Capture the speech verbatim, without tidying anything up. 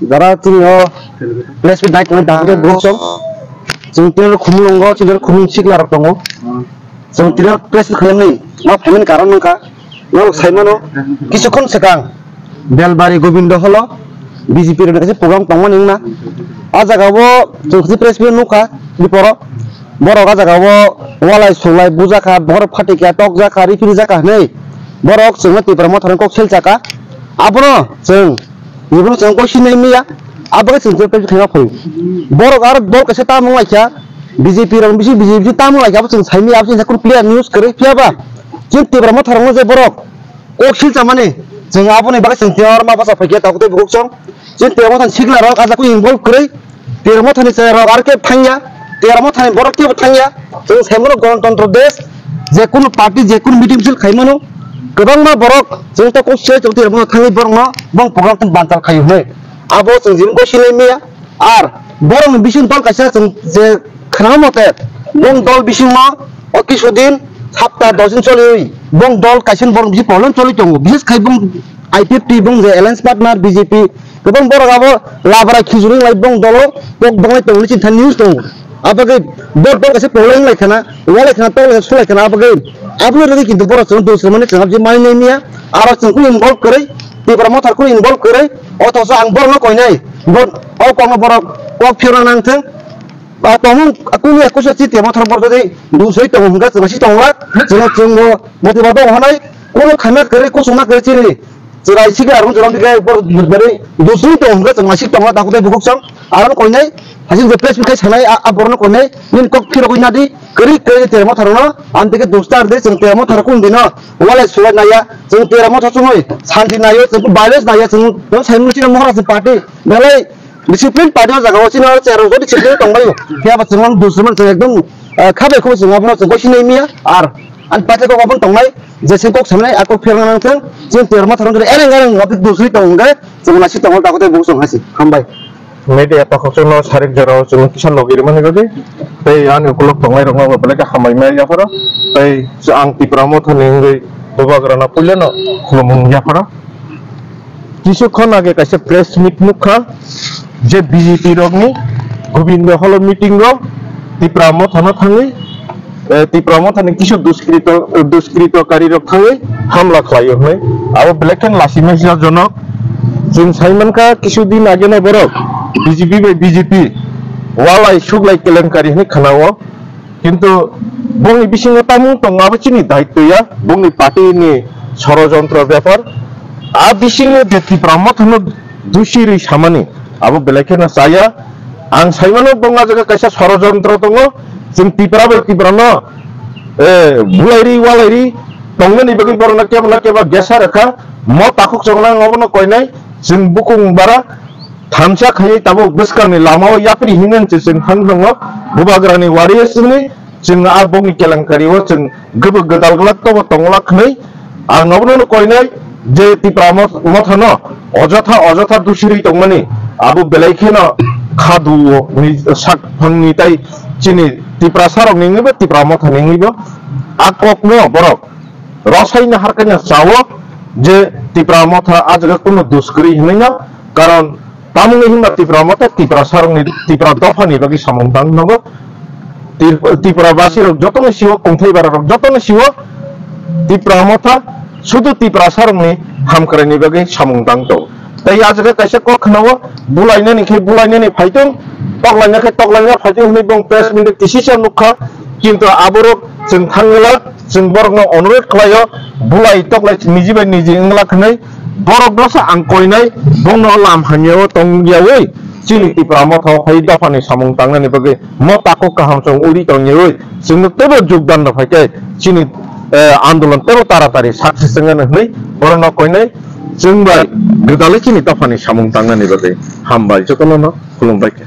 Jara chini o press meet nai tongo, dahai khe borok song. Chwng tini khumulwngo, chini khumung sikla rok tongo. Chwng tini press meet khaimani, ma phaimani karon wngkha, norok saimano, kisukhon swkang Belbari Gobindo holo B J P rokni kaisa program tongmani wngna. A jaga o chwng kaisa press meet nukha, biporo. Borok a jaga o walai sulai bujakha, borok phatikya tokjakha, riphirijak hinwi borok chwngno Tipra Motha rok kok selchakha. Abono chwng, ibono chwng kok sinai miya, abo khe chwng je khaima phai. Borok aro dol kaisa tamung laikha, B J P rok bisi B J P tamung laikha, abo chwng sai miya, abo chwng clear news kwrwi phiya ba. Chwng Tipra Motha rokno je borok kok sil chamani, chwng aboni bagwi chwng tiyar ma basa phaikhe tabuk tei bukhuk song. Chwng Tipra Mothani sikla rok ajak involve kwrwi, Tipra Mothani chwrai rok ar khe thangya, Tipra Mothani borok kebo thangya. Chwng saimano Ganatantro desh, je kunu party, je kunu meeting misil khaimano, kwbangma borok chwng ta kok se chwng Tipra Motha thangwi borokno bong program tong bantal khayo hwnwi. Abo chwng jim kok sinai miya. Ar borokni bising dol kaisa chwng je khna mate, bong dol bisingo o kisu din sapta dos din choliwi bong dol kaisa borok bisi problem choli tongo. Bises khai bong I P F T bong je alliance partner B J P kwbang borok abo labra khijurwi lai bong dolo kok donglai tongo, chini thani news tongo. Abagwi bor dol kaisa problem lai khana, walai khana, tol sulai khana abagwi. Aboni rwgwi kintu borok chwng dosrwmani chwng abji mai nai miya. Aro chwng kunu involve kwrwi, Tipra Motha kunu involve kwrwi. Othoso ang borokno koinai, bor-, o kokno borok kok phiyokna nangthwng. Ba tongmung kunu ekusa chi Tipra Motha borok jodi dusai tongo hwnkha chwng si tongla, chwng, chwngbo motiba dong hwnai, kunu khaima kwrwi, kusuma kwrwi chini. Chwrai sikla rung chwrai sikla bor bari dusung tong hwnkhe chwng naisik tongo takhuk tei bukhuk song. Aro koinai hasing je press meet khai sanai a, a borokno koinai nini kok phirogwi nadi kwrwi kwrwi Tipra Motha rokno amtike dustar de chwng Tipra Motha rok kung dino walai sulai naiya chwng Tipra Motha chumui santi naio chwng violence naiya chwng no sai musi mohra chwng party belai discipline party o jaga o chini aro chwrai rok discipline tongbai phiya ba chwng dusung chwng ekdom khabai khubai chwng abono chwng kok sinai miya ar ani party kok abono tongnai. Jeseng kok sanai, a kok phiyokna nangthwng, chini Tipra Motha rok ereng ereng wngkha, dusri tong hwnkhe, chwng naisik tongo, takhuk tei bukhuk song hai se. Hambai. Media takhuk chwngno sarik jorao chwng kisa logi rwmani bagwi, tei ani ukulok tongnai rokno bo belai khe hambai ma yapharo, tei ang Tipra Mothani wngwi Bubagrano puilano khulumung yapharo. Kisu khon age kaisa press meet nukha, je B J P rokni Gobindo Holo meeting o Tipra Mothano thangwi, eh, Tipra Mothani kisu duskrito, duskrito kari rok thangwi hamla khlaio hwnwi. Abo belai khe lachimaisa jonok. Chwng sai mankha kisu din age no borok B J P bai B J P walai suklai kelenkari hwnwi khna-o. Kintu bongni bisingo tamung tongo, abo chini daityo ya, bongni party ni sorojontro bepar. A bisingo je Tipra Mothano dusi rwi samani, abo belai kheno chaya. Ang saimano bong a jaga kaisa sorojontro tongo, chwng Tipra bai Tipra no, eh, bulairi walairi tongnani bagwi borokno kebo na kebo gesa rwkha, mo takhuk chongnang obono koinai, chwng bukung bara, thansa khaiwi tabuk bwskangni lamao yapri hinwi se chwng thang tongo. Bubagrani wari sini chwng a bongni kelenkari o chwng gubuk gwdal glak tobo tongolak hwnwi ang obono koinai je Tipra Moth-, Mothano ojotha ojotha dusirwi tongmani abo belai kheno khadu ni sak phangni tai chini Tiprasa rokni wngwibo Tipra Mothani wngwibo a kokno borok rosaino harkaino chao je Tipra Motha a jaga kunu dus kwrwi hinwi no, karon tamungni hinba Tipra Motha Tiprasa rokni Tipra dophani bagwi samung tang nogo. Tip-, Tipra basi rok jotono siwo, kongthai bara rok jotono siwo, Tipra Motha sudu Tiprasa rokni hamkraini bagwi samung tang tongo. Tei a jaga kaisa kok khna-o, bulainani khe bulainani phaitong, toklaina khe toklaina phaitong hwnwi bong press meet kisi sa nukha, kintu aborok chwng thangwla, chwng borokno onurodh khlaio, bulai toklai niji bai niji wngla hwnwi borokno sa ang koinai, bongno lam hamyao tongyawi chini Tipra Motha phai dophani samung tangnani bagwi mo takhuk kaham chwng uri tongyawi chwngno teibo jogdan rw phaikhe chini, eh, andolon teibo taratari success wngnani hwnwi borokno koinai. Chwng bai gwdalwi chini dophani samung tangnani bagwi hambai jotono no khulumbai kha.